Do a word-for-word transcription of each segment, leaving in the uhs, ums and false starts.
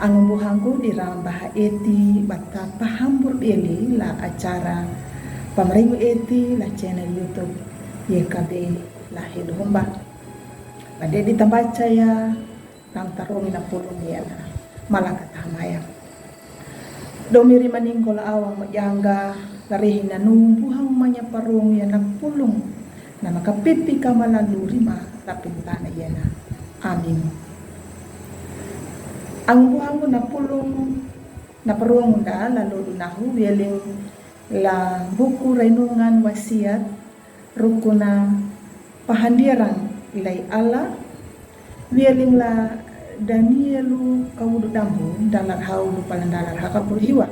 Ang buhangku di ramba ha eti bata pahambur beli la acara pamringu eti la channel YouTube Y K B la hilu humba. Bade di tambaca ya, tang tarungi na pulung ya na. Malaka tamaya. Domi ri maninggol awang majangga, larihi na numbuhang manya parung ya na pulung, na makapipi kamala lurima lapin tana ya na. Amin. Ang buhangku na pulung, na parung da, lalu dunahu, wieling la buku renungan wasiat, rukuna pahandiaran lai Allah, wieling la Danielu kawudu dambu, dalar hau lu palan dalar haka puluh hiwa.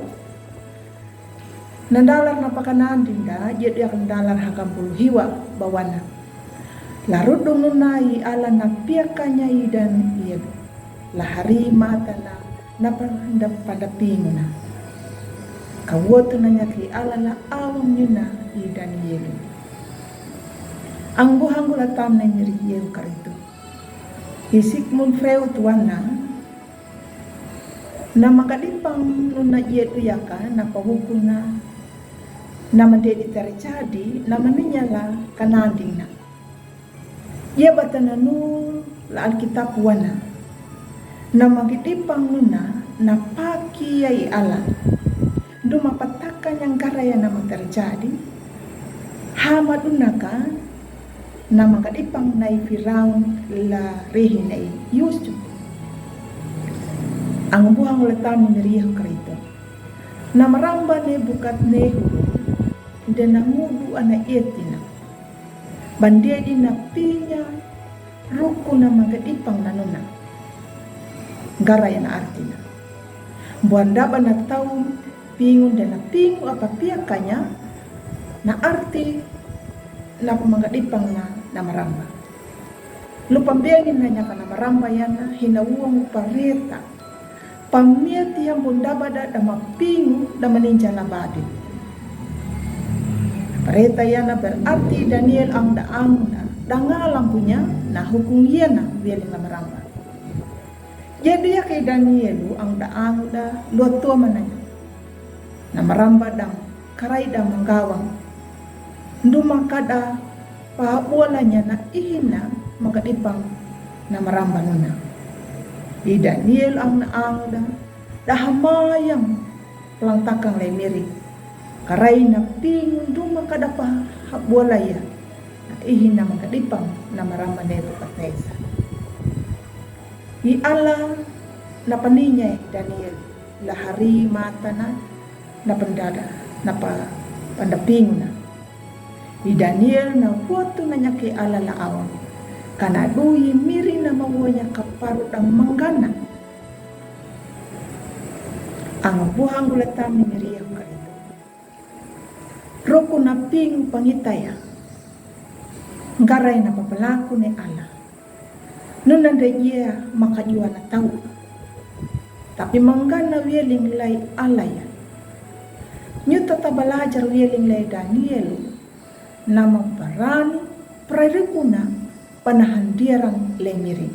Na dalar na pakanandinda, jed yak dalar haka puluh hiwa bawana. Larudung nuna i Allah na piakanya i Danielu. Lahari mata na, na panda, panda pingu na. Kawotu na nyaki Allah la awang nyuna i Danielu. Ang buhangku la tam na miri yeu karitu. Isik mun freu tuana. Na makadipang nuna yetu yaka na pawukuna. Na mandedi terjadi, na maninyala kananding na. Ia bata na nu la Alkitab wana. Na makadipang nuna na paki ya i Allah. Duma pataka nyang garaya na materjadi. Hama dunaka na makadipang nai Firaun larihi nai Yusuf. Ang buhangku la tam ni miri yeu karitu. Na maramba Nebukadnezar de na ngudu ana etina. Bandedi na pinya ruku na makadipang na nuna. Garaya na artina. Buan daba na tau pingu de na pingu apa piakanya na arti na pamakadipang na, na maramba. Lu pambiangin na nyaka na maramba yana hina uang pareta. Pamia tiang bunda bada dama pingu dama ninja na badi. Pareta yana berarti Daniel ang da ang na danga lampunya na hukung yana wieling na maramba. Jadi ya ke Danielu ang da ang da luat tua mananya. Na maramba dang karai dang manggawang. Duma kada pahabualanya na ihina makadipang na maramba nuna. I Daniel ang na ang da, da hamayang pelang takang le miri. Karai na pingu duma kada pahabualaya na ihina makadipang na maramba Nebukadnezar. I Allah na paninya Daniel lahari mata na, na pendada, na pa, panda pingu na. I Daniel na huatu na nyaki Allah la awang. Kana dui miri na mawanya kaparu dang manggana. Ang buhangku la tam ni miri yeu karitu. Ruku na pingu pangitaya. Ngarai na papalaku ne Allah. Nuna de ia makajua na tau. Tapi manggana wieling lai Allah ya. Nyuta ta balajar wieling lai Daniel. Na mamparani prarikuna panahandiarang lai miri.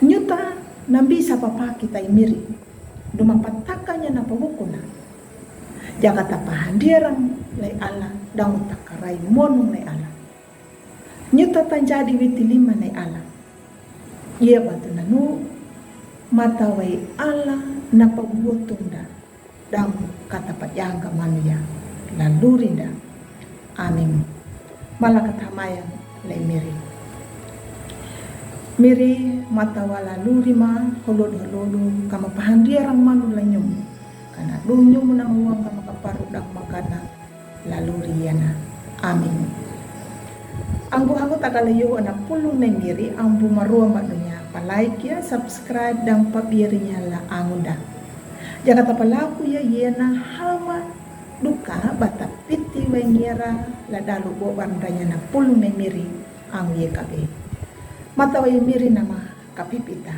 Nyuta na bisa papaki tai miri. Duma patakanya na pawukuna. Jaka ta pahandiarang lai Allah, dang ta karai monung lai Allah. Nyuta ta jadi witi lima nai Allah. Ia batu nanu mata wai Allah na pabuatung da dang kata pajangga manuya laluri da. Amin. Malaka tamaya lai miri. Miri mata wa laluri ma holod holodu kama pahandiarang manu la nyumu. Kana du nyumu na mawang kama kaparu dang manggana laluri yana. Amin. Ang buhangku ta kala yuhu na pulung ne miri, ang bu marua madunya pa like ya, subscribe dang pa birinya la ang da. Jaka ta palaku ya yana hama duka bata piti wai ngiara la dalu bo barndanya na pulung ne miri ang ye kabe. Mata wai miri nama kapipita.